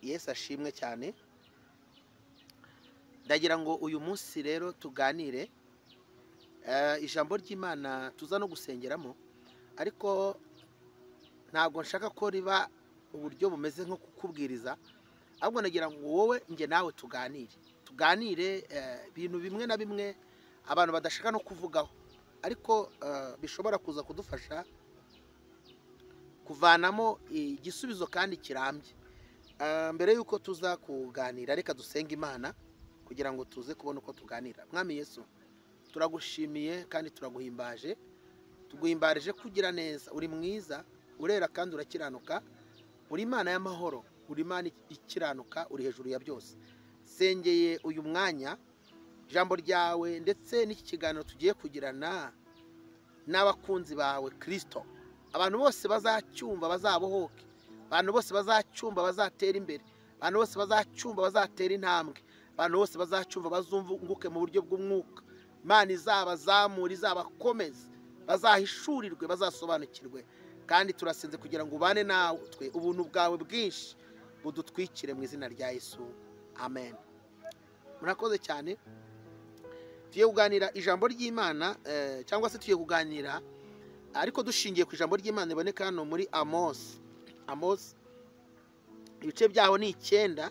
Yesu ashimwe cyane. Ndagira ngo uyu munsi rero tuganire ijambo ry'Imana tuza no gusengeramo, ariko ntabwo nshaka ko riba uburyo bumeze nko kukubwiriza, ahubwo nagira ngo wowe nge nawe tuganire ibintu bimwe na bimwe abantu badashaka no kuvugaho, ariko bishobora kuza kudufasha kuvanamo igisubizo kandi kirambye. Mbere yuko tuza kuganira, reka dusenga Imana kugira ngo tuze kubona uko tuganira. Mwami Yesu, turagushimiye kandi turaguhimbaje, tuguhimbarije kugira neza. Uri mwiza, urera kandi urakiranuka, uri Imana y'amahoro, uri Imana ikiranuka, uri hejuru ya byose. Sengeye uyu mwanya ijambo ryawe ndetse n'iki kiganiro tugiye kugirana n'abakunzi bawe Kristo. Abantu bose bazacyumva bazabohoke, abantu bose bazacyumva bazatera imbere, abantu bose bazacyumva bazatera intambwe, abantu bose bazacyumva bazumvunguke mu buryo bw'umwuka. Imana izabazamura, izabakomeza, bazahishurirwe, bazasobanukirwe. Kandi turasenze kugira ngo ubane natwe, ubuntu bwawe bwinshi budutwikire mu izina rya Yesu, amen. Murakoze cyane. Tugiye kuganira ijambo ry'Imana, cyangwa se tugiye kuganira ariko dushingiye ku ijambo ry'Imana riboneka hano muri Amos. Amos ibice byaho ni 9,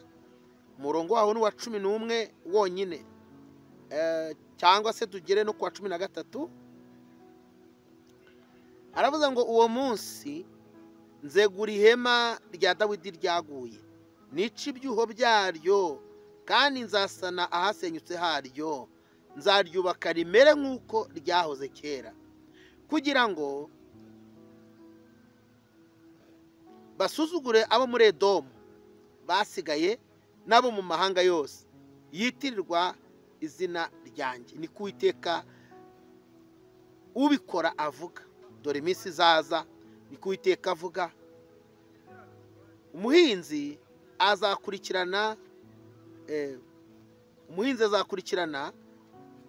umurongo waho ni uwa 11 wonyine, cyangwa se tugere no ku wa 13. Aravuze ngo uwo munsi nzegura ihema rya Dawidi ryaguye, nica ibyuho byaryo, kandi nzasana ahasenyutse haryo, nzaryubaka rimere nk'uko ryahoze kera, kugira ngo basuzugure abo muri Edomu basigaye n'abo mu mahanga yose yitirirwa izina ryanjye. Ni ku Uwiteka ubikora avuga. Dore iminsi izaza, ni ku Uwiteka avuga, umuhinzi azakurikirana umuhinzi azakurikirana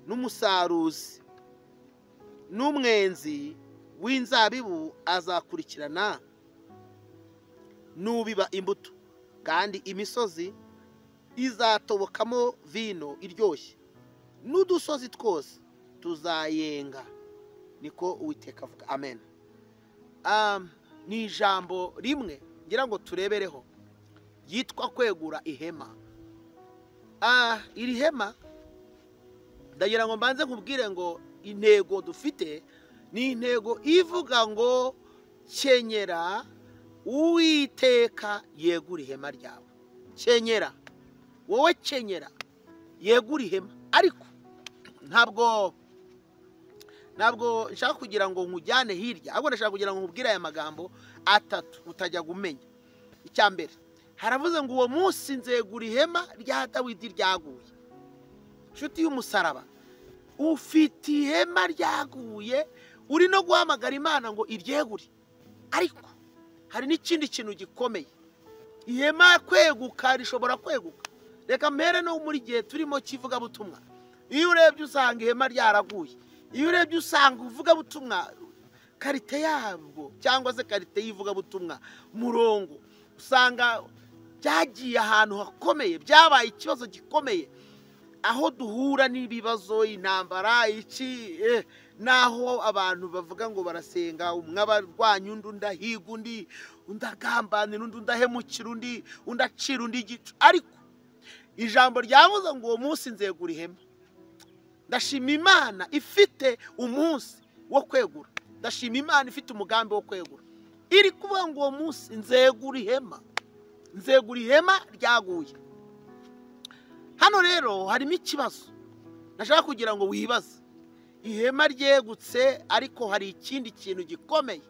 n'umusaruzi, n'umwenzi w'inzabibu azakurikirana n'ubiba imbuto, kandi imisozi izatobokamo vino iryoshye, n'udusozi twose tuzayenga. Niko Uwiteka avuga. Amen. Ni ijambo rimwe ngira ngo turebereho yitwa kwegura ihema. Iri hema ndagira ngo mbanze nkubwire ngo intego dufite ni intego ivuga ngo kenyera Uwiteka yegura ihema ryawe. Kenyera wowe, kenyera yegura ihema. Ariko ntabwo nshaka kugira ngo nkujyane hirya, ahubwo ndashaka kugira ngo nkubwire aya magambo atatu utajya kumenya. Icya mbere, haravuze ngo uwo munsi nzegura ihema rya Dawidi ryaguye. Inshuti y'umusaraba, ufite ihema ryaguye, uri no guhamagara Imana ngo iryegure. Ariko hari n'ikindi kintu gikomeye. Ihema kweguka rishobora kweguka. Reka mpere no muri gihe turimo kivugabutumwa. Iyo urebye usanga ihema ryaraguye. Iyo urebye usanga uvugabutumwa karite yabwo cyangwa se karite y'ivugabutumwa murongo, usanga byagiye ahantu hakomeye, byabaye ikibazo gikomeye, aho duhura n'ibibazo, intambara iki, naho abantu bavuga ngo barasenga, umwe abarwanya undi, undahiga undi, undagambanira undi, undahemukira undi, undacira undi igicu. Ariko ijambo ryavuze ngo uwo munsi nzegura ihema. Ndashima Imana ifite umunsi wo kwegura. Ndashima Imana ifite umugambi wo kwegura. Iri kuvuga ngo uwo munsi nzegura ihema, nzegura ihema ryaguye. Hano rero harimo ikibazo nashaka kugira ngo wibaze. Ihema ryegutse, ariko hari ikindi kintu gikomeye,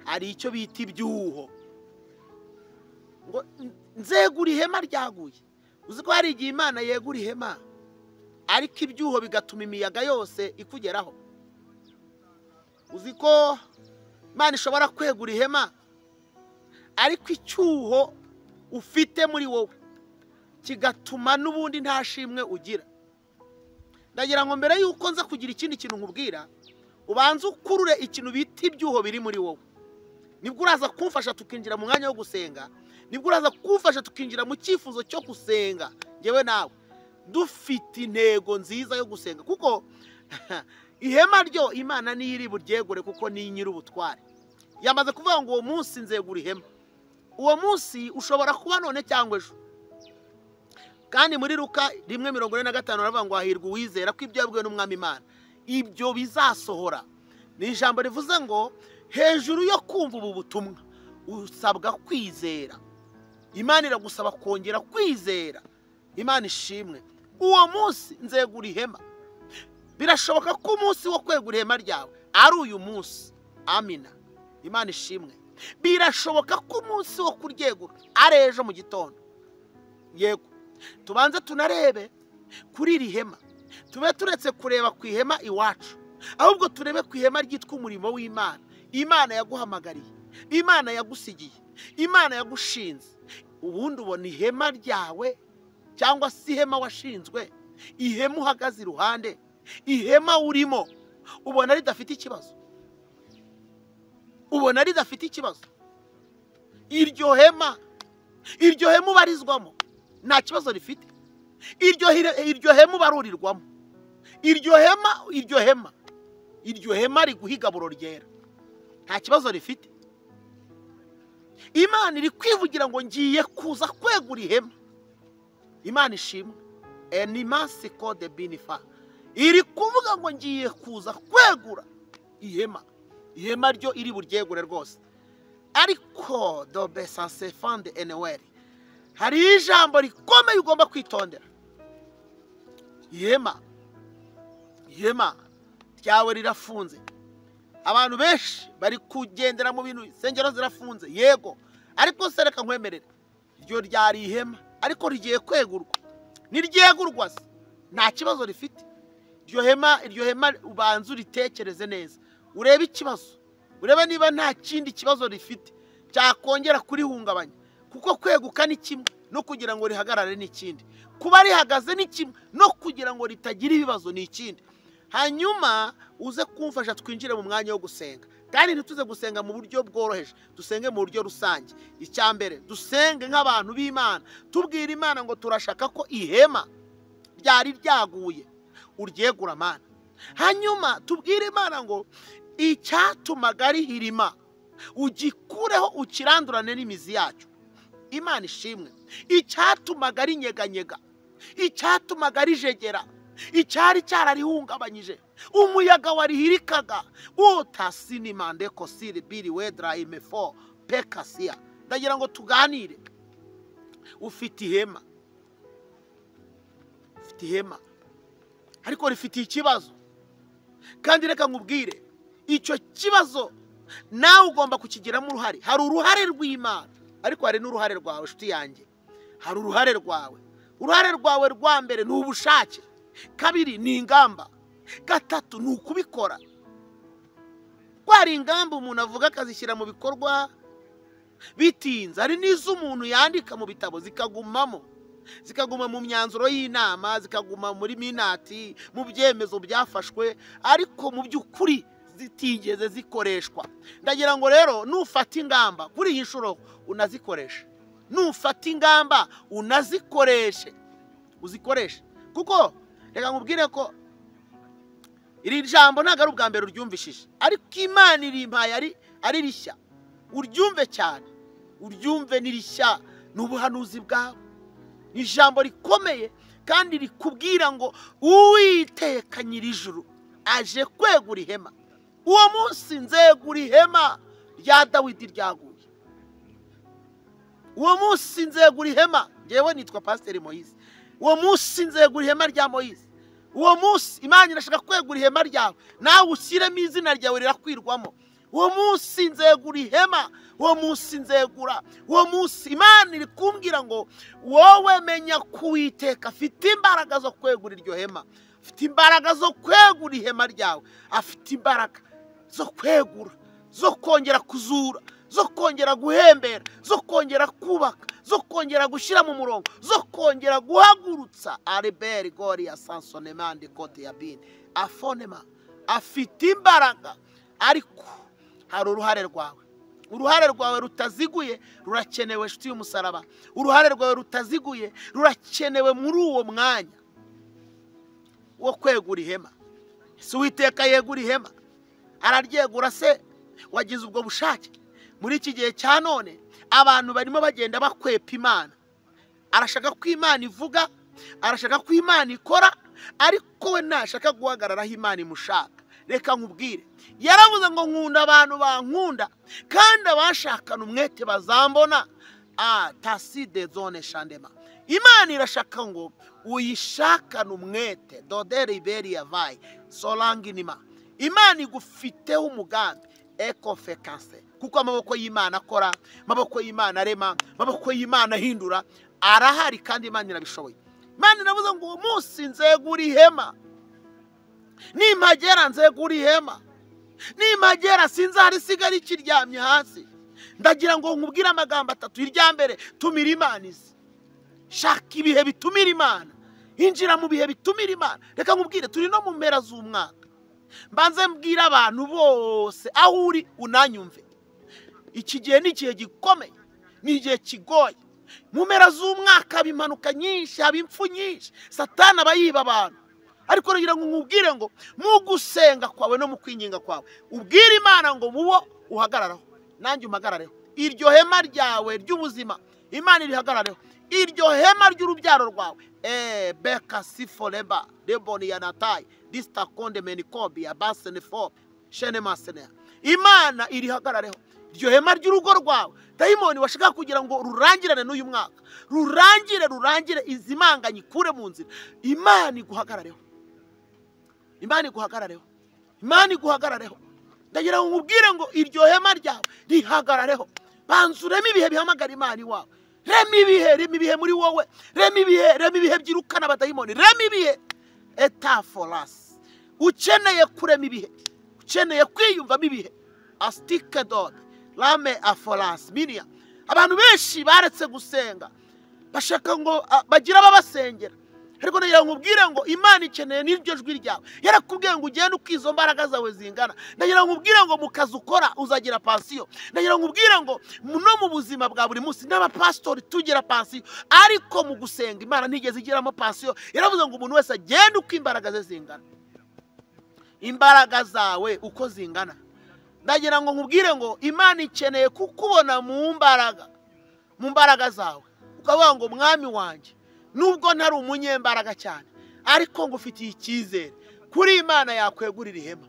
hari icyo bita ibyuho. Ngo nzegura ihema ryaguye. Uzi ko hari igihe Imana yegura ihema, ariko ibyuho bigatuma imiyaga yose ikugeraho. Uzi ko Imana ishobora kwegura ihema, ariko icyuho ufite muri wowe kigatuma n'ubundi nta shimwe ugira. Ndagira ngo mbere yuko nza kugira ikindi kintu nkubwira, ubanze ukurure ikintu bita ibyuho biri muri wowe. Nibwo uraza kumfasha tukinjira mu mwanya wo gusenga, nibwo uraza kumfasha tukinjira mu cyifuzo cyo gusenga. Ngewe nawe dufite intego nziza yo gusenga, kuko ihema ryo Imana niyo iri buryegure, kuko ni nyir'ubutware. Yamaze kuvuga ngo uwo munsi nzegura ihema. Uwo munsi ushobora kuba none cyangwa ejo. Kandi muri Luka 1:45 baravuga ngo hahirwa uwizera ko ibyo yabwiwe n'Umwami Imana ibyo bizasohora. Ni ijambo rivuze ngo hejuru yo kumva ubu butumwa usabwa kwizera. Imana iragusaba kongera kwizera. Imana ishimwe. Uwo munsi nzegura ihema. Birashoboka ko umunsi wo kwegura ihema ryawe ari uyu munsi. Amina. Imana ishimwe. Birashoboka ko umunsi wo kuryegura ari ejo mu gitondo. Yego, tubanze tunarebe kuri iri hema, tube turetse kureba ku ihema iwacu, ahubwo turebe ku ihema ryitwa umurimo w'Imana. Imana yaguhamagariye, Imana yagusigiye, Imana yagushinze. Ubundi ubona ihema ryawe cyangwa se ihema washinzwe, ihema uhagaze iruhande, ihema urimo, ubona ridafite ikibazo? Ubona ridafite ikibazo? Iryo hema ubarizwamo nta kibazo rifite. Iryo hema ubarurirwamo, iryo hema riguha igaburo ryera, nta kibazo rifite. Imana iri kwivugira ngo ngiye kuza kwegura ihema. Imana ishimwe. Enimasiko de binifa iri kuvuga ngo ngiye kuza kwegura ihema. Ihema ryo iri buryegure rwose. Ariko dobe sansefande eneweri, hari ijambo rikomeye ugomba kwitondera. Ihema ryawe rirafunze. Abantu benshi bari kugendera mu bintu, insengero zirafunze, yego, ariko se reka nkwemerere, iryo ryari ihema ariko rigiye kwegurwa. Niryegurwa se nta kibazo rifite. Iryo hema ubanza uritekereze neza, urebe ikibazo, urebe niba nta kindi kibazo rifite cyakongera kurihungabanya. Kuko kweguka ni kimwe no kugira ngo rihagarare ni ikindi, kuba rihagaze ni kimwe no kugira ngo ritagira ibibazo ni ikindi. Hanyuma uze kumfasha twinjire mu mwanya wo gusenga. Kandi ntituze gusenga mu buryo bworoheje, dusenge mu buryo rusange. Icya mbere, dusenge nk'abantu b'Imana, tubwira Imana ngo turashaka ko ihema ryari ryaguye uryegura Mana. Hanyuma tubwire Imana ngo icyatumaga rihirima ugikureho ukirandurane n'imizi yacyo. Imana ishimwe. Icyatumaga rinyeganyega, icyatumaga rijegera, icyari cyararihungabanyije, umuyaga warihirikaga, utasinimande kosiri biri wedra imefo pekasia. Ndagira ngo tuganire. Ufite ihema, ufite ihema ariko rifite ikibazo. Kandi reka nkubwire, icyo kibazo nawe ugomba kukigiramo uruhare. Hari uruhare rw'Imana, ariko hari n'uruhare rwawe, nshuti yanjye. Hari uruhare rwawe. Uruhare rwawe rwa mbere ni ubushake, kabiri ni ingamba, gatatu ni ukubikora. Kwari ingamba umuntu avuga akazishyira mu bikorwa bitinze, hari n'izo umuntu yandika mu bitabo zikagumamo, zikaguma mu myanzuro y'inama, zikaguma muri minati, mu byemezo byafashwe, ariko mu by'ukuri zitigeze zikoreshwa. Ndagira ngo rero nufata ingamba kuri iyi nshuro unazikoreshe, nufata ingamba unazikoreshe, uzikoreshe. Kuko reka nkubwire ko iri jambo ntabwo ari ubwa mbere uryumvishije, ariko Imana irimpaye ari rishya. Uryumve cyane, uryumve ni rishya, ni ubuhanuzi bwawe, ni ijambo rikomeye kandi rikubwira ngo Uwiteka nyir'ijuru aje kwegura ihema. Uwo munsi nzegura ihema rya Dawidi ryaguye. Uwo munsi nzegura ihema. Ngewe nitwa Pasiteri Moise. Uwo munsi nzegura ihema rya Moise. Uwo munsi Imana irashaka kwegura ihema ryawe, nawe ushyiremo izina ryawe rirakwirwamo. Uwo munsi nzegura ihema, uwo munsi nzegura. Uwo munsi Imana iri kumbwira ngo wowe menya ko Uwiteka afite imbaraga zo kwegura iryo hema, afite imbaraga zo kwegura ihema ryawe, afite imbaraga zo kwegura, zo kongera kuzura, zo kongera guhembera, zo kongera kubaka, zo kongera gushyira mu murongo, zo kongera guhagurutsa. Albert Goria Sansonemande kote ya bini afonema, afite imbaraga, ariko hari uruhare rwawe. Uruhare rwawe rutaziguye rurakenewe nshuti y'umusaraba. Uruhare rwawe rutaziguye rurakenewe muri uwo mwanya wo kwegura ihema. Si Uwiteka yegura ihema, araryegura se wagize ubwo bushake? Muri iki gihe cya none abantu barimo bagenda bakwepa Imana. Arashaka ko Imana ivuga, arashaka ko Imana ikora, ariko we ntashaka guhagarara aho Imana imushaka. Reka nkubwire, yaravuze ngo nkunda abantu bankunda, kandi abashakana umwete bazambona. Taside zone shandema. Imana irashaka ngo uyishakane umwete. Dodere iberi yavaye solanginima. Imana igufiteho umugambi ekofekanse, kuko amaboko y'Imana akora, amaboko y'Imana arema, amaboko y'Imana ahindura, arahari kandi Imana irabishoboye. Imana iravuze ngo uwo munsi nzegura ihema, nimpagera nzegura ihema, nimpagera sinzarisigara ikiryamye hasi. Ndagira ngo nkubwire amagambo atatu. Irya mbere, tumira Imana izi. Shaka ibihe bitumira Imana, injira mu bihe bitumira Imana. Reka nkubwire, turi no mu mpera z'umwaka. Mbanze mbwira abantu bose aho uri unanyumve, iki gihe ni igihe gikomeye, ni igihe kigoye. Mu mpera z'umwaka haba impanuka nyinshi, haba impfu nyinshi, Satani aba yiba abantu. Ariko nagira ngo nkubwire ngo mu gusenga kwawe no mu kwinginga kwawe, ubwire Imana ngo mubo uhagararaho nanjye umpagarareho. Iryo hema ryawe ry'ubuzima Imana irihagarareho, iryo hema ry'urubyaro rwawe. Beka sifoleba deboni ya natai distakonde menikobi ya basenefo shenemasene. Imana irihagarareho iryo hema ry'urugo rwawe. Dayimoni washaka kugira ngo rurangirane n'uyu mwaka, rurangire rurangire, izimanganye ikure mu nzira. Imana iguhagarareho, Imana iguhagarareho, Imana iguhagarareho. Ndagira ngo nkubwire ngo iryo hema ryawe rihagarareho. Banza ureme ibihe bihamagara Imana iwawe. Rema ibihe, rema ibihe muri wowe, rema ibihe, rema ibihe byirukana abadayimoni, rema ibihe etaforas. Ukeneye kurema ibihe, ukeneye kwiyumvamo ibihe. Astikedod lame aforas minia. Abantu benshi baretse gusenga, bashaka ngo bagira ababasengera. Ariko nagira ngo nkubwire ngo Imana ikeneye n'iryo jwi ryawe. Yarakubwiye ngo ugende uko izo mbaraga zawe zingana. Ndagira ngo nkubwire ngo mu kazi ukora uzagira pansiyo. Ndagira ngo nkubwire ngo no mu buzima bwa buri munsi n'abapasitori tugira pansiyo, ariko mu gusenga Imana ntigeze igiramo pansiyo. Yaravuze ngo umuntu wese agende uko imbaraga ze zingana, imbaraga zawe uko zingana. Ndagira ngo nkubwire ngo Imana ikeneye kukubona mu mbaraga, mu mbaraga zawe, ukavuga ngo mwami wanjye, nubwo ntari umunyembaraga cyane, ariko ngufitiye icyizere kuri Imana yakwegurira ihema.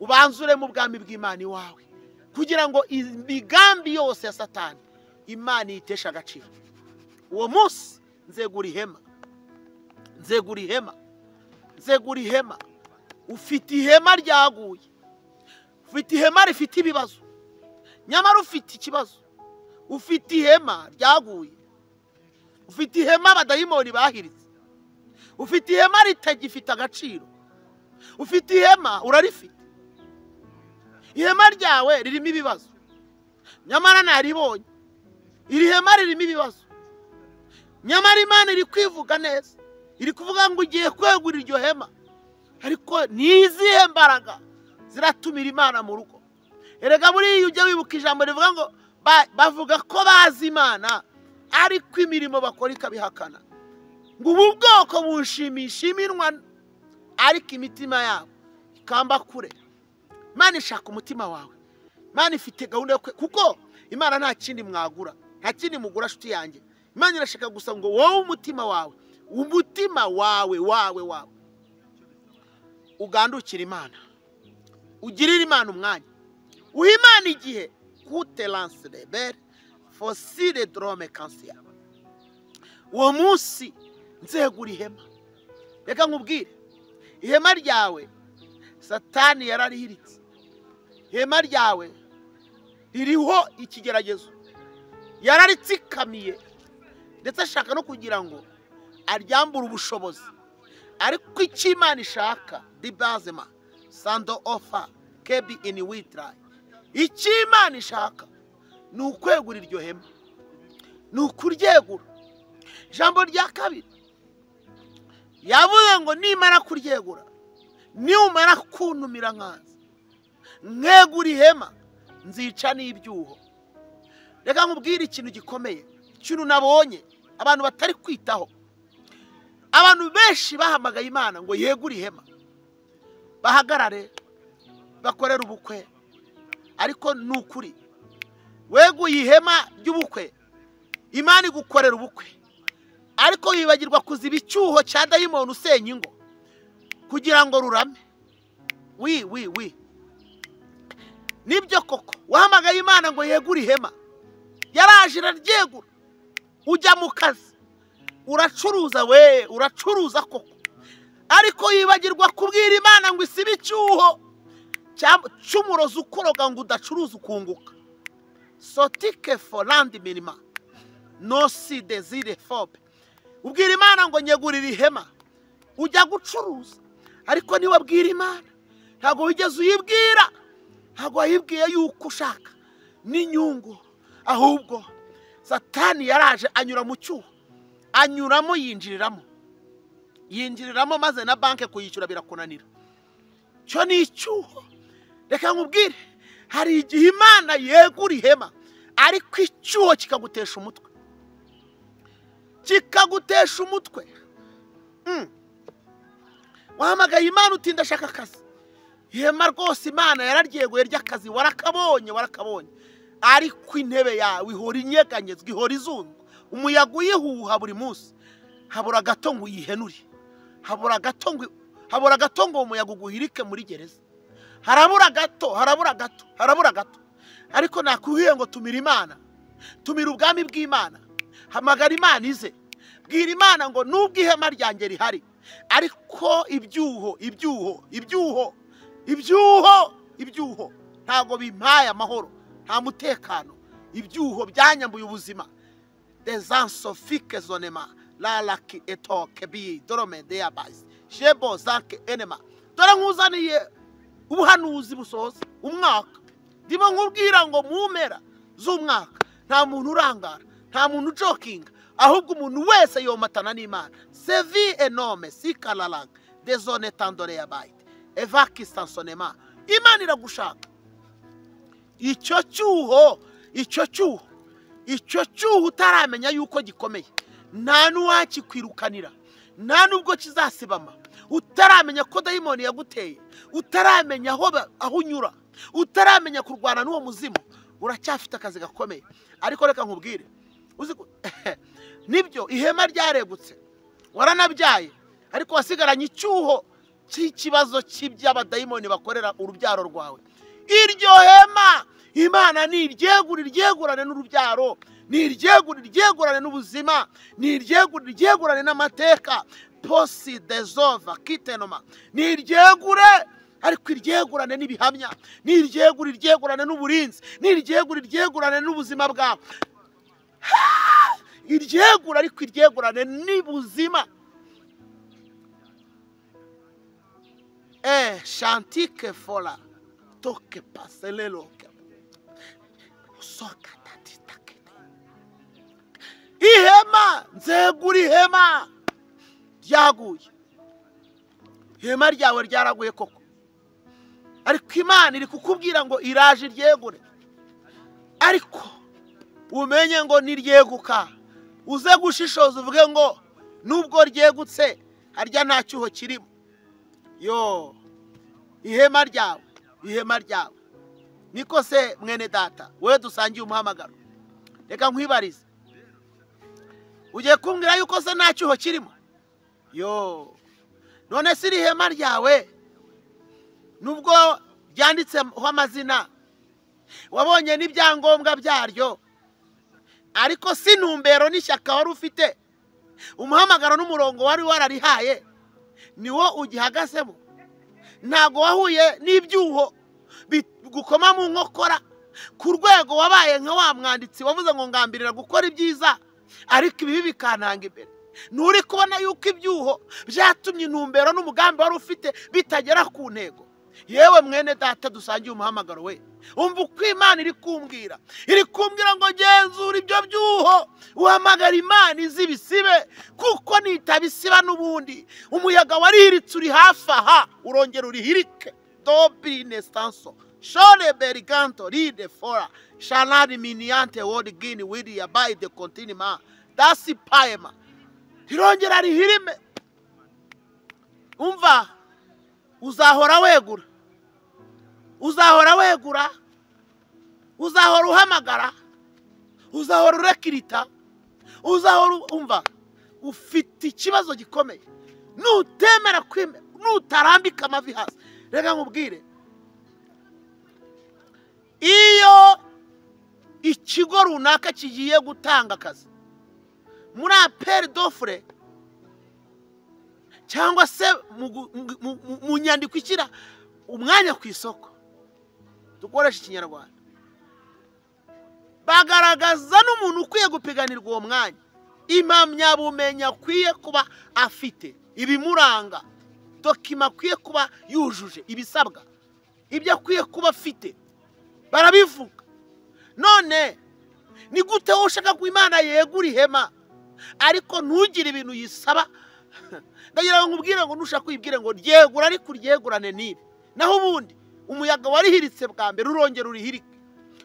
Ubanzure mu bwami bw'Imana iwawe, kugira ngo imigambi yose ya Satani Imana yitesha agaciro. Uwo munsi nzegura ihema, nzegura ihema, nzegura ihema. Ufite ihema ryaguye, ufite ihema rifite ibibazo, nyamara ufite ikibazo. Ufite ihema ryaguye, ufite ihema abadayimoni bahiritse, ufite ihema ritagifite agaciro, ufite ihema urarifite. Ihema ryawe ririmo ibibazo, nyamara naribonye. Iri hema ririmo ibibazo, nyamara Imana iri kwivuga neza, iri kuvuga ngo ugiye kwegura iryo hema. Ariko ni izihe mbaraga ziratumira Imana mu rugo? Erega buriya ujya wibuka ijambo rivuga ngo bavuga ko bazi Imana, ariko imirimo bakora ikabihakana. Ngo ubu bwoko bunshimisha iminwa, ariko imitima yabo ikamba kure. Imana ishaka umutima wawe. Imana ifite gahunda yo kuko Imana nta kindi mwagura, nta kindi mugura nshuti yanjye. Imana irashaka gusa ngo wowe umutima wawe, umutima wawe wawe wawe ugandukira Imana, ugirire Imana umwanya, uhe Imana igihe. Kute lance rebere fosile drome kansiya. Uwo munsi nzegura ihema. Reka nkubwire, ihema ryawe Satani yararihiritse. Ihema ryawe ririho ikigeragezo, yararitsikamiye, ndetse ashaka no kugira ngo aryambure ubushobozi. Ariko icyo Imana ishaka dibazema sando ofa kebi in witry. Icyo Imana ishaka ni ukwegura iryo hema, ni ukuryegura. Ijambo rya kabiri yavuze ngo nimara kuryegura, niumara kuntumira nkaza nkegura ihema, nzica n'ibyuho. Reka nkubwire ikintu gikomeye, ikintu nabonye abantu batari kwitaho. Abantu benshi bahamagaye Imana ngo yegure ihema, bahagarare bakorere ubukwe, ariko ni ukuri weguye ihema ry'ubukwe, Imana igukorera ubukwe, ariko yibagirwa kuziba icyuho cya dayimoni usenya ingo kugira ngo rurame. Wi wi wi, nibyo koko wahamagaye Imana ngo yegure ihema, yaraje iraryegura, ujya mu kazi uracuruza, we uracuruza koko, ariko yibagirwa kubwira Imana ngo isibe icyuho cy'umurozi ukoroga ngo udacuruza ukunguka. Sotike forandi minima nosi desire fobe. Ubwira Imana ngo nyegurira ihema, ujya gucuruza, ariko niwabwira Imana ntabwo wigeze uyibwira, ntabwo wayibwiye yuko ushaka n'inyungu, ahubwo Satani yaraje anyura mu cyuho, anyuramo yinjiriramo, yinjiriramo, maze na banke kuyishyura birakunanira. Cyo ni icyuho. Reka nkubwire, hari igihe Imana yegura ihema, ariko icyuho kikagutesha umutwe, kikagutesha umutwe. Wahamagaye Imana uti ndashaka akazi, ihema rwose Imana yararyeguye ry'akazi, warakabonye warakabonye, ariko intebe yawe ihora inyeganyezwa, ihora izundwa, umuyaga uyihuha buri munsi. Habura gato ngo uyihenure, habura gato ngo, habura gato ngo umuyaga uguhirike muri gereza, harabura gato, harabura gato, harabura gato. Ariko nakubwiye ngo tumira Imana, tumira ubwami bw'Imana, hamagara Imana ize, bwira Imana ngo nubwo ihema ryanjye rihari, ariko ibyuho ibyuho ibyuho ibyuho ibyuho ntabwo bimpaye amahoro, nta mutekano, ibyuho byanyambuye ubuzima. Desansofike zonema lalaki etoke bi dorome deabas shebo zanke enema. Dore nkuzaniye ubuhanuzi busoza umwaka, ndimo nkubwira ngo mu mpera z'umwaka nta muntu urangara, nta muntu ujokinga, ahubwo umuntu wese yomatana n'Imana. Sevi enome sikalalang dezone tandore yabayite evaki sansonema. Imana iragushaka. Icyo cyuho, icyo cyuho, icyo cyuho utaramenya yuko gikomeye, nta n'uwakikwirukanira, nta nubwo kizasibama. Utaramenya ko dayimoni yaguteye, utaramenya aho unyura, utaramenya kurwana n'uwo muzimu, uracyafite akazi gakomeye. Ariko reka nkubwire, nibyo ihema ryaregutse, waranabyaye, ariko wasigaranye icyuho cy'ikibazo cy'iby'abadayimoni bakorera urubyaro rwawe. Iryo hema Imana niryegura, iryegurane n'urubyaro, niryegura, iryegurane n'ubuzima, niryegura, iryegurane n'amateka. Posi dezova kitenoma, niryegure, ariko iryegurane n'ibihamya, niryegura, iryegurane n'uburinzi, niryegura, iryegurane n'ubuzima bwawe. Iryegura, ariko iryegurane n'ubuzima. Shantike fola toke paselelo ihema, nzegura ihema ryaguye, ihema ryawe ryaraguye koko, ariko Imana iri kukubwira ngo iraje iryegure, ariko umenye ngo niryeguka uze gushishoza uvuge ngo nubwo ryegutse harya nta cyuho kirimo. Yo, ihema ryawe, ihema ryawe. Niko se mwene data, wewe dusangiye umuhamagaro, reka nkwibarize, ugiye kumbwira yuko se nta cyuho kirimo? Yo, none se iri hema ryawe nubwo ryanditseho amazina, wabonye n'ibyangombwa byaryo, ariko si intumbero n'ishyaka wari ufite, umuhamagaro n'umurongo wari wararihaye niwo ugihagazemo? Ntago wahuye n'ibyuho bigukoma mu nkokora ku rwego wabaye nka wa mwanditsi wavuze ngo ngambirira gukora ibyiza ariko ibibi bikantanga imbere. Nturi kubona yuko ibyuho byatumye intumbero n'umugambi wari ufite bitagera ku ntego? Yewe mwene data dusangiye umuhamagaro we, umva uko Imana iri kumbwira, iri kumbwira ngo genzura ibyo byuho, uhamagara Imana izibisibe, kuko nitabisiba n'ubundi umuyaga warihiritse uri hafi aha, urongera urihirike. Dobine stanso Shore beriganto ride fora shalani miniante wodi gini widi yabaye de continima dasi paema rirongera rihirime. Umva, uzahora wegura, uzahora wegura, uzahora uhamagara, uzahora urekirita, uzahora umva ufite ikibazo gikomeye. Nutemera kwime, nutarambika amavi hasi. Reka nkubwire, iyo ikigo runaka kigiye gutanga akazi muri appel d'offre cyangwa se mu nyandiko ishyira umwanya ku isoko, dukoresha ikinyarwanda, bagaragaza n'umuntu ukwiye gupiganirwa uwo mwanya, impamyabumenyi akwiye kuba afite, ibimuranga, dokima akwiye kuba yujuje ibisabwa, ibyo akwiye kuba afite barabivuga. None ni gute wowe ushaka ko Imana yegura ihema ariko ntugire ibintu yisaba? Ndagira ngo nkubwire ngo nushaka kwibwire ngo ryegura, ariko uryegurane nibi. Naho ubundi umuyaga warihiritse bwa mbere urongera urihirike,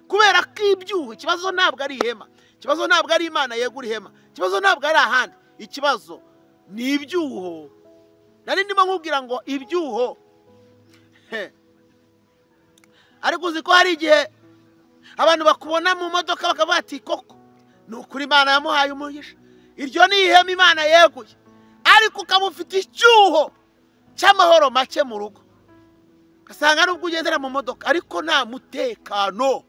kubera ko ibyuho. Ikibazo ntabwo ari ihema, ikibazo ntabwo ari Imana yegura ihema, ikibazo ntabwo ari ahandi, ikibazo ni ibyuho. Nari ndimo nkubwira ngo ibyuho. Ariko uzi ko hari igihe abantu bakubona mu modoka bakavuga ati koko ni ukuri Imana yamuhaye umugisha, iryo ni ihema Imana yeguye, ariko ukaba ufite icyuho cy'amahoro make mu rugo, ugasanga nubwo ugendera mu modoka ariko nta mutekano.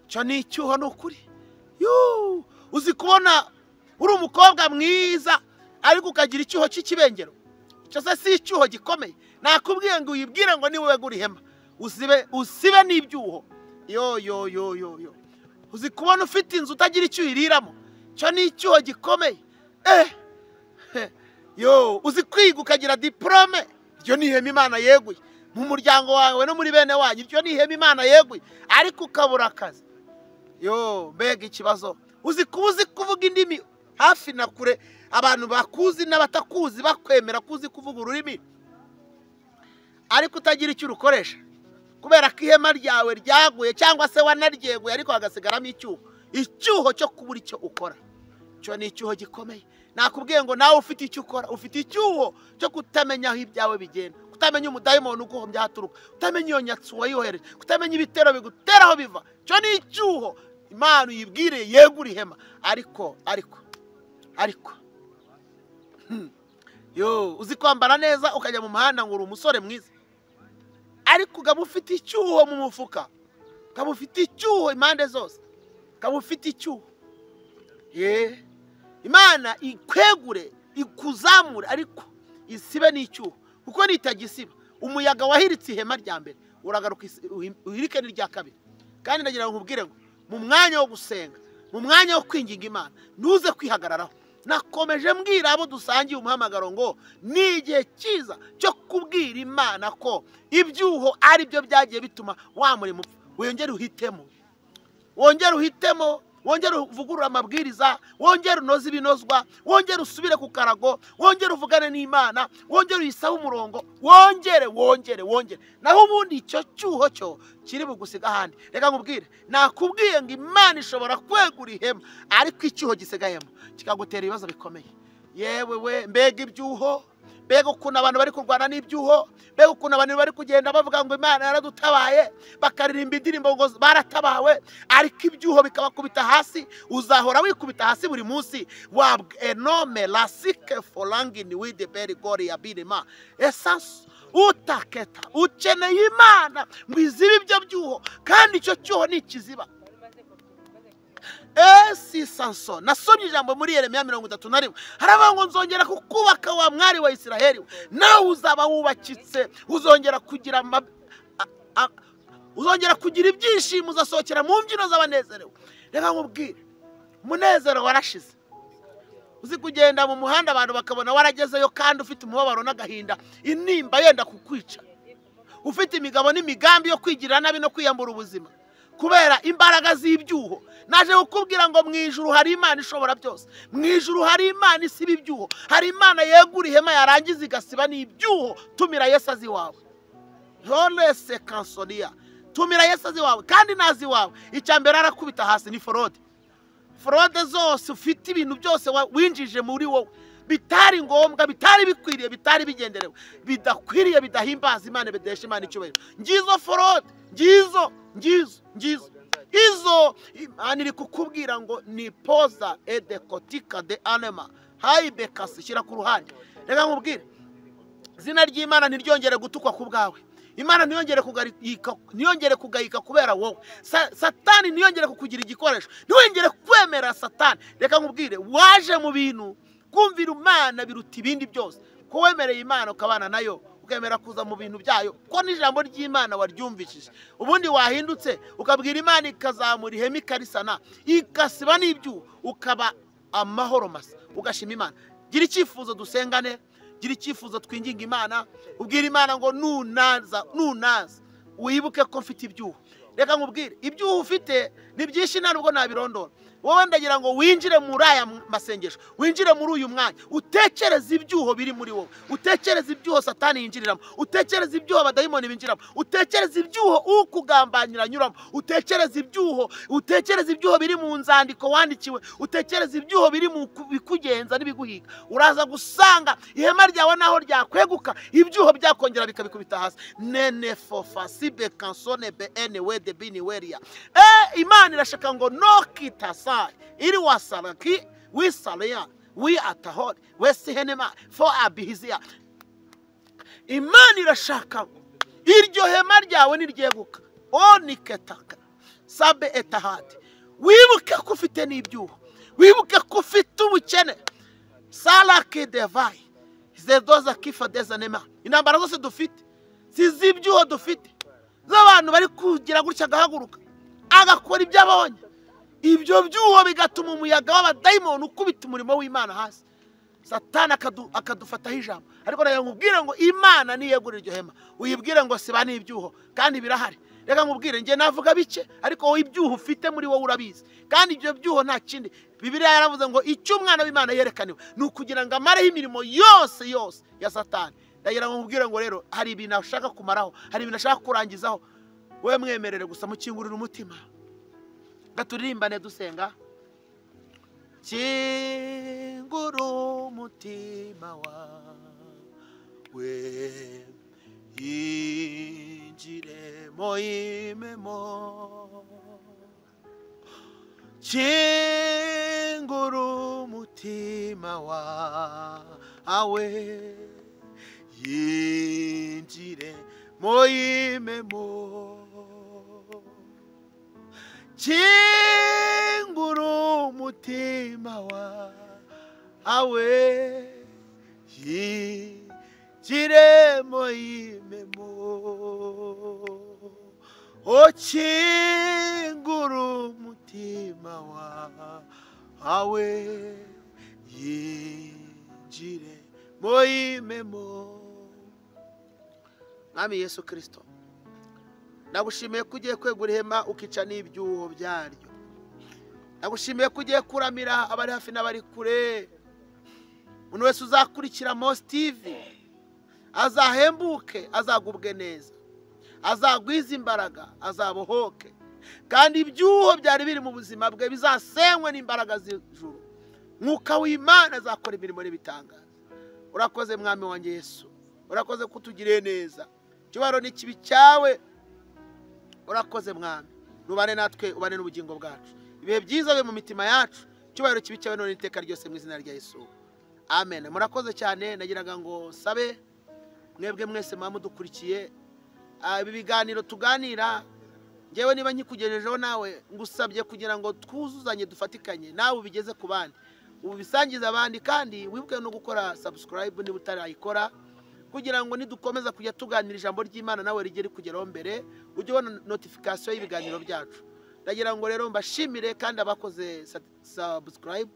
Icyo ni icyuho, ni ukuri. Uzi kubona uri umukobwa mwiza ariko ukagira icyuho cy'ikibengero, icyo se si icyuho gikomeye? Nakubwiye ngo uyibwire ngo niwe wegura ihema, usibe n'ibyuho. Yo yo yo yo yo, uzi kubona ufite inzu utagira icyo uyiriramo, icyo ni icyuho gikomeye. Yo, uzi kwiga ukagira diplome, iryo ni ihema Imana yeguye mu muryango wawe no muri bene wanyu, iryo ni ihema Imana yeguye, ariko ukabura akazi. Yo, mbega ikibazo. Uzi kuba uzi kuvuga indimi hafi na kure, abantu bakuzi n'abatakuzi bakwemera kuzi kuvuga ururimi, ariko utagira icyo urukoresha kubera ko ihema ryawe ryaguye cyangwa se wanaryeguye ariko hagasigaramo icyuho, icyuho cyo kubura icyo ukora. Icyo ni icyuho gikomeye. Nakubwiye ngo nawe ufite icyo ukora, ufite icyuho cyo kutamenya aho ibyawe bigenda, kutamenya umudayimoni uguhombya haturuka, kutamenya iyo nyatsi wayohereje, kutamenya ibitero bigutera aho biva. Icyo ni icyuho. Imana uyibwire yegura ihema, ariko ariko ariko yo, uzi kwambara neza ukajya mu muhanda ngo uri umusore mwiza, ariko ukaba ufite icyuho mu mufuka, ukaba ufite icyuho impande zose, ukaba ufite icyuho. Ye, Imana ikwegure ikuzamure, ariko isibe n'icyuho, kuko nitagisiba umuyaga wahiritse ihema rya mbere uragaruka uhirike n'irya kabiri. Kandi ndagira ngo nkubwire ngo mu mwanya wo gusenga, mu mwanya wo kwinginga Imana, ntuze kwihagararaho. Nakomeje mbwira abo dusangiye umuhamagaro ngo ni igihe cyiza cyo kubwira Imana ko ibyuho ari byo byagiye bituma wa murimo upfa. Wongere uhitemo, wongere uhitemo, wongere uvugurure amabwiriza, wongere unoze ibinozwa, wongere usubire ku karago, wongere uvugane n'Imana, wongere uyisabe umurongo, wongere wongere wongere. Naho ubundi icyo cyuho cyo kiri bugusiga ahandi. Reka nkubwire, nakubwiye ngo Imana ishobora kwegura ihema, ariko icyuho gisigayemo kikagutera ibibazo bikomeye. Yewe we, mbega ibyuho, mbega ukuntu abantu bari kurwana n'ibyuho, mbega ukuntu abantu bari kugenda bavuga ngo Imana yaradutabaye, bakaririmba indirimbo ngo baratabawe, ariko ibyuho bikabakubita hasi. Uzahora wikubita hasi buri munsi. Wabwe enome lasike folangini with beri gori ya birima essence utaketa. Ukeneye Imana ngo izibe ibyo byuho, kandi icyo cyuho ni ikiziba. Esi Samson, nasomye ijambo muri Yeremiya 31, haravuga ngo nzongera kukubaka wa mwari wa Isiraheli, nawe uzaba wubakitse, uzongera kugira uzongera kugira ibyishimo, uzasohokera mu mbyino z'abanezerewe. Reka nkubwire, umunezero warashize. Uzi kugenda mu muhanda abantu bakabona waragezeyo kandi ufite umubabaro n'agahinda, intimba yenda kukwica, ufite imigabo n'imigambi yo kwigirira nabi no kwiyambura ubuzima kubera imbaraga z'ibyuho. Naje kukubwira ngo mu ijuru hari Imana ishobora byose, mu ijuru hari Imana isiba ibyuho, hari Imana yegura ihema yarangiza igasiba n'ibyuho. Tumira Yesu azi wawe. Role sekansonia, Tumira Yesu azi wawe kandi nazi wawe. Icya mbere arakubita hasi ni forode. Forode zose ufite, ibintu byose winjije muri wowe bitari ngombwa, bitari bikwiriye, bitari bigenderewe, bidakwiriye, bidahimbaza Imana, bidesha Imana icyubahiro. Ngizo forode, ngizo ngizo ngizo izo Imana iri kukubwira ngo ni poza edekotika de anema haibekasi, shyira ku ruhande. Reka nkubwire, izina ry'Imana ntiryongere gutukwa ku bwawe. Imana ntiyongere kugayika kubera wowe. Satani ntiyongere kukugira igikoresho, ntiwongere kwemera Satani. Reka nkubwire, waje mu bintu kumvira Imana biruta ibindi byose. Ko wemereye Imana ukabana nayo, ukemera kuza mu bintu byayo, ko n'ijambo ry'Imana waryumvishije, ubundi wahindutse ukabwira Imana ikazamura ihema ikarisana, ikasiba n'ibyuho, ukaba amahoro masa, ugashima Imana. Gira icyifuzo dusengane, gira icyifuzo twinginga Imana, ubwira Imana ngo nunaza, nunaza wibuke ko mfite ibyuho. Reka nkubwire, ibyuho ufite ni byinshi nta nubwo nabirondora. Wowe ndagira ngo winjire muri aya masengesho, winjire muri uyu mwanya, utekereze ibyuho biri muri wowe, utekereze ibyuho Satani yinjiriramo, utekereze ibyuho abadayimoni binjiramo, utekereze ibyuho ukugambanira anyuramo, utekereze ibyuho, utekereze ibyuho biri mu nzandiko wandikiwe, utekereze ibyuho biri mu bikugenza n'ibiguhiga. Uraza gusanga ihema ryawe naho ryakweguka, ibyuho byakongera bikabikubita hasi. Nene fofa sibe kansone be ene wede bini weria. Imana irashaka ngo nokitasa iri wasaraki wisalea wi atahori wesihenema fo abihizia. Imana irashaka iryo hema ryawe niryeguka, oniketaka sabe etahati. Wibuke ko ufite n'ibyuho, wibuke ko ufite ubukene. Salaki devai zedoza kifa dezanema. Intambara zose dufite sizibyuho dufite z'abantu bari kugira gutya agahaguruka agakora ibyo abonye. Ibyo byuho bigatuma umuyaga w'abadayimoni ukubita umurimo w'Imana hasi, Satani akadufataho ijambo. Ariko nayo nkubwire ngo Imana niyegura iryo hema, uyibwire ngo siba n'ibyuho kandi birahari. Reka nkubwire, nge navuga bike, ariko wowe ibyuho ufite muri wowe urabizi, kandi ibyo byuho nta kindi. Bibiliya yaravuze ngo icyo umwana w'Imana yerekaniwe ni ukugira ngo amareho imirimo yose yose ya Satani. Ndagira ngo nkubwire ngo rero hari ibintu ashaka kumaraho, hari ibintu ashaka kurangizaho. Wowe mwemerere gusa mukingurira umutima. Gaturirimbane dusenga. Kingura umutima wawe, yinjiremo imemo. Kingura umutima wawe, yinjiremo imemo. Kingura umutima wawe, yinjiremo imemo. O kingura umutima wawe, yinjiremo imemo. Mwami Yesu Kristo, nagushimiye ko ugiye kwegura ihema ukica n'ibyuho byaryo. Nagushimiye ko ugiye kuramira abari hafi n'abari kure. Umuntu wese uzakurikira Mos TV azahembuke, azagubwe neza, azagwiza imbaraga, azabohoke, kandi ibyuho byari biri mu buzima bwe bizasenywe n'imbaraga z'ijuru. Mwuka w'Imana azakora imirimo n'ibitangaza. Urakoze Mwami wanjye Yesu, urakoze kutugiriye neza. Icyubahiro n'ikibi cyawe. Urakoze Mwami, nubane natwe, ubane n'ubugingo bwacu. Ibihe byiza be mu mitima yacu. Icyubahiro kibi cyawe none iteka ryose mu izina rya Yesu. Amen. Murakoze cyane. Nagiraga ngo sabe mwebwe mwese mudukurikiye ibi biganiro tuganira, ngewe niba nkikugejejeho nawe ngusabye kugira ngo twuzuzanye, dufatikanye nawe ubigeze ku bandi, ubisangize abandi, kandi wibuke no gukora subscribe niba utarayikora, kugira ngo nidukomeza kujya tuganira ijambo ry'Imana nawe rigere kugeraho mbere, ujye ubona notification y'ibiganiro byacu. Ndagira ngo rero mbashimire kandi abakoze subscribe,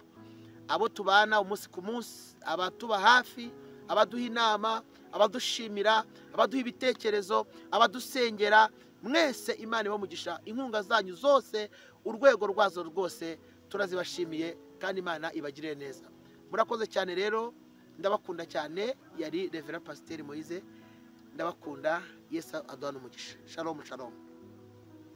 abo tubana umunsi ku munsi, abatuba hafi, abaduha inama, abadushimira, abaduha ibitekerezo, abadusengera, mwese Imana ibamugisha. Inkunga zanyu zose, urwego rwazo rwose turazibashimiye, kandi Imana ibagirire neza. Murakoze cyane rero, ndabakunda cyane. Yari Reverend Pasteur Moise, ndabakunda. Yesu aduhane umugisha. Shalom, shalom.